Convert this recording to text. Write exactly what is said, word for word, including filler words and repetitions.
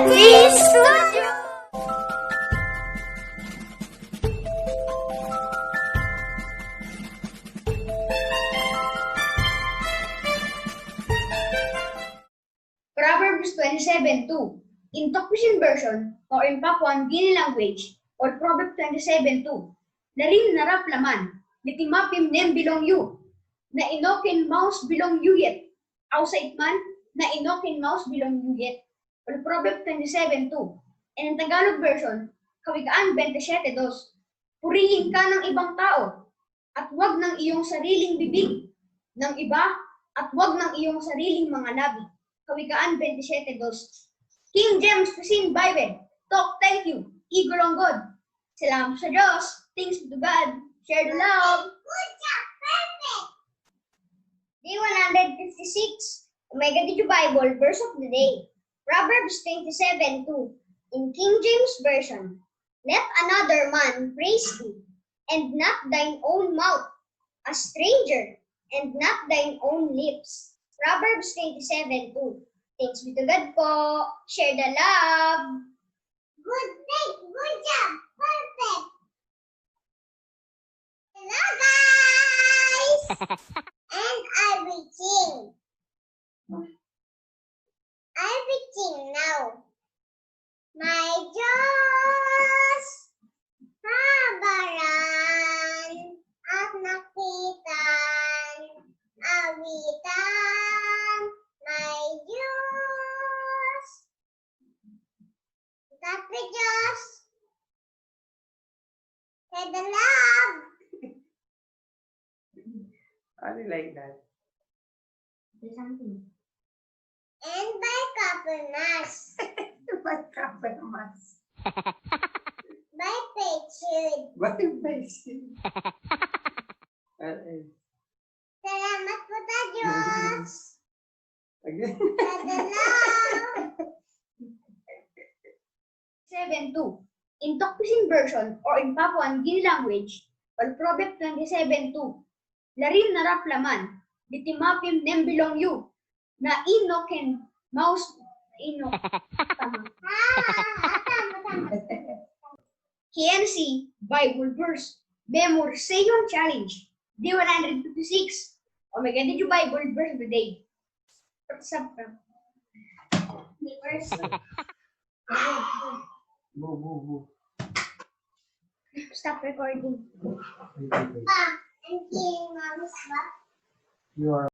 Peace Studio. Proverbs twenty-seven two. In Tok Pisin version, or in Papua New Guinea language, or Proverbs twenty-seven two. Larim narapela man, litimapim nem bilong yu, na i no ken maus bilong yu yet. Ausait man, na i no ken maus bilong yu yet. Ol Proverbs twenty-seven two. En Tagalog version, kawikaan bente sete dos. Puringin ka nang ibang tao, at wag nang iyong sariling bibig, nang iba, at wag nang iyong sariling mga labi. Kawikaan bente sete dos. King James Pisin Bible, tok thank you, i go long God. Salam sa Diyos, thanks be to God, share the love. Day one hundred fifty-six, Omega Diju Bible, verse of the day. Proverbs twenty-seven two, in King James Version. Let another man praise thee, and not thine own mouth, a stranger, and not thine own lips. Proverbs twenty-seven two. Thanks be to God po. Share the love. Good thing, good job, perfect. Hello, guys! And I will sing. I will sing now. My Diyos, habaran at nakitan, awitan, my Diyos. Tapi Diyos, kaya the love. How do you like that? Do something. And by Kapanas. By Kapanas. By Pechud. By Pechud. Uh, Salamat po sa Diyos. Again. Sa Diyos. Seven two. In Tok Pisin version or in Papua New Guinea language, ol Proverb twenty-seven two. Larim narapela man, litimapim nem bilong yu, na i no ken maus, i no. Tama. Ah, tama, tama. K N C Bible verse, memorization challenge, day one hundred fifty-six, Omega Diju Bible verse of the day. What's up, bro? The verse. Move, move, move. Stop recording. Wait, wait, wait. Pa, ang king, mami, ba? You are